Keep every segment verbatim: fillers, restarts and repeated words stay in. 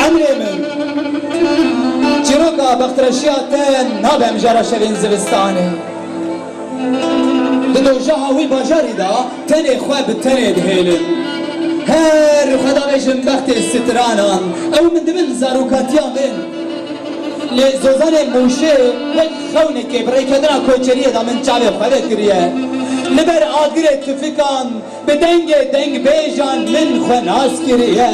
Emrê min, çîroka bextreşiya te nabe em jara şevên zivistanê. Di dojaha wî bajarî de tenê xwe bi tenê dihêlin. Her xwe davêjin bextê stranan, ew min dibin zarokatiya min. Lê zozanê Mûşê wek xewnekê bi rêkeftina koçeriyê de min çavê xwe vekiriye. Li ber agirê tifikan bi dengê dengbêjan min xwe nas kiriye.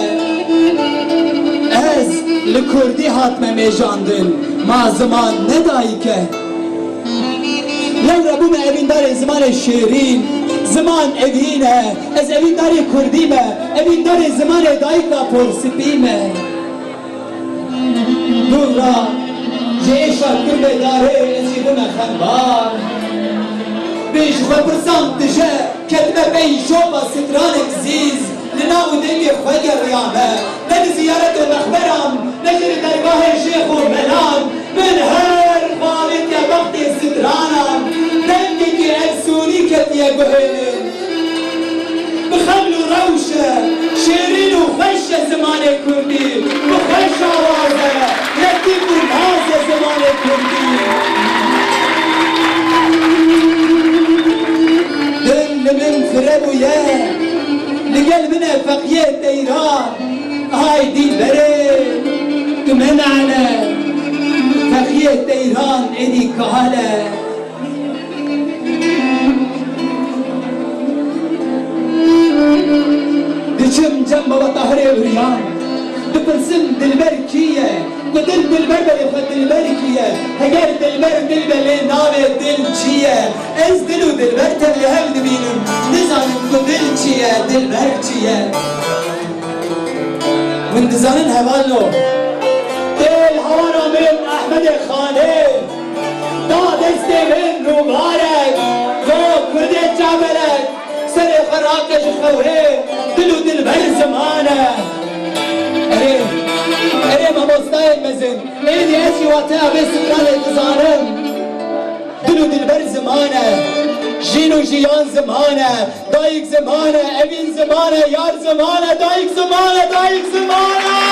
Ez li kurdî hatime mêjandin, ma ziman ne dayik e. Lewre bûme evîndarê zimanê şêrîn, ziman evîn e, ez evîndarê kurdî me, evîndarê zimanê dayika porspî me. Dûra ji êşa kurdê darê ez jî bûme xembar. Bê ji xwe pirsan tije, ketime pey şopa stranek zîz, li nav û dengê xwe geriyame. Ne li ziyaretê mexberan, ne jî li dergahê şêx û melan. Min her xalê ke bextê stranan, dengekî efsûnî ketiye guhê min. Bi xeml û rewş e, şêrîn û xweş e zimanê kurdî. Bi xweş awaz e, letîf û naz e zimanê kurdî. Dil li min fire bûye, li gel min e feqiyê teyran. Ay dîlberê, tu menane, feqiyê teyran êdî kal e. Diçim cem Baba Tahirê Uryan, dipirsim dilber kî ye? Ku dil dilber be lê xwe dilber kî ye? Heger dilber dil be lê navê dil çi ye? Ez dil û dilber tev li hev dibînim, nizanim ku dil çi ye, dilber çi ye? Hûn dizanin hevalno? Tê li hevana min Ehmedê Xanê, da destê min rûbarek, go kurdê çaverek, serê xwe rake ji xewrê, dil û dilber ziman e. Erê, erê mamostayên mezin, êdî ez jî wateya vê stranê dizanim. Dil û dilber ziman e, jîn û jiyan ziman e, dayik ziman e, evîn ziman e, yar ziman e, dayik ziman e, dayik ziman e.